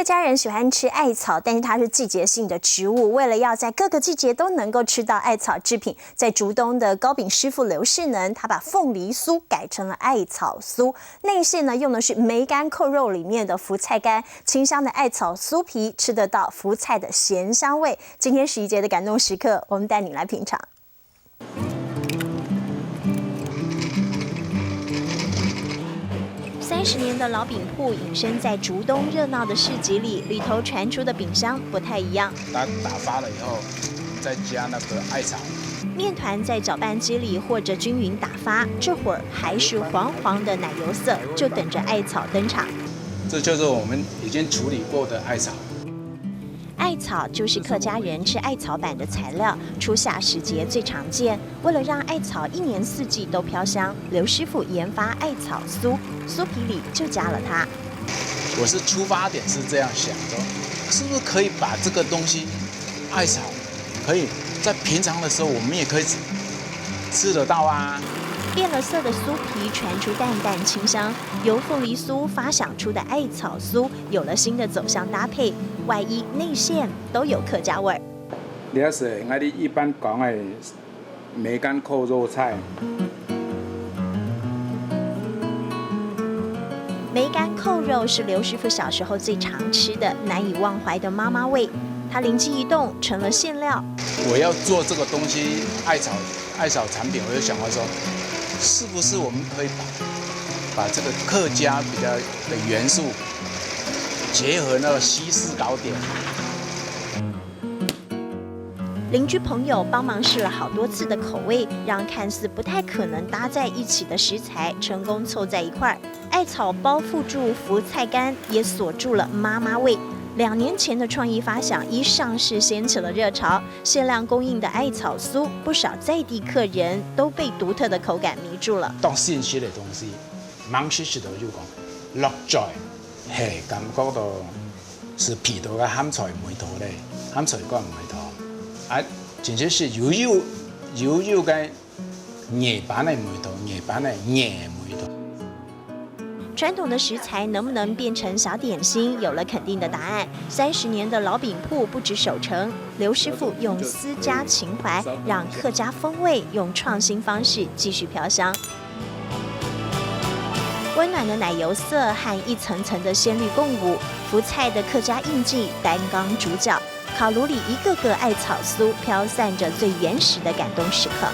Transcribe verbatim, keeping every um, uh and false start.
家人喜欢吃艾草，但是它是季节性的植物。为了要在各个季节都能够吃到艾草制品，在竹东的糕饼师傅刘世能，他把凤梨酥改成了艾草酥。内馅呢，用的是梅干扣肉里面的福菜干，清香的艾草酥皮，吃得到福菜的咸香味。今天十一节的感动时刻，我们带你来品尝。三十年的老饼铺隐身在竹东热闹的市集里，里头传出的饼香不太一样。它打发了以后，再加那个艾草。面团在搅拌机里和着均匀打发，这会儿还是黄黄的奶油色，就等着艾草登场。这就是我们已经处理过的艾草。艾草就是客家人吃艾草粄的材料，初夏时节最常见。为了让艾草一年四季都飘香，刘师傅研发艾草酥，酥皮里就加了它。我是出发点是这样想的，是不是可以把这个东西，艾草，可以在平常的时候我们也可以吃得到啊？变了色的酥皮传出淡淡清香，由凤梨酥发想出的艾草酥有了新的走向搭配，外衣内馅都有客家味儿。你要是我哋一般讲个梅干扣肉菜。梅干扣肉是刘师傅小时候最常吃的，难以忘怀的妈妈味。他灵机一动，成了馅料。我要做这个东西，艾草艾草产品，我就想到说，是不是我们可以把把这个客家比较的元素结合那个西式糕点？邻居朋友帮忙试了好多次的口味，让看似不太可能搭在一起的食材成功凑在一块儿。艾草包覆住福菜干，也锁住了妈妈味。两年前的创意发想一上市掀起了热潮，限量供应的艾草酥，不少在地客人都被独特的口感迷住了。当新鲜个东西，蛮新鲜个就讲，落嘴，嘿，感觉到是鼻到个鹹菜味道咧，鹹菜乾味道，啊，真正是有有有有个。 泥板个味道，泥板个泥个味道。传统的食材能不能变成小点心，有了肯定的答案。三十年的老饼铺不止守成，刘师傅用私家情怀，让客家风味用创新方式继续飘香。温暖的奶油色和一层层的鲜绿共舞，福菜的客家印记担纲主角。 烤炉里一个个艾草酥飘散着最原始的感动时刻。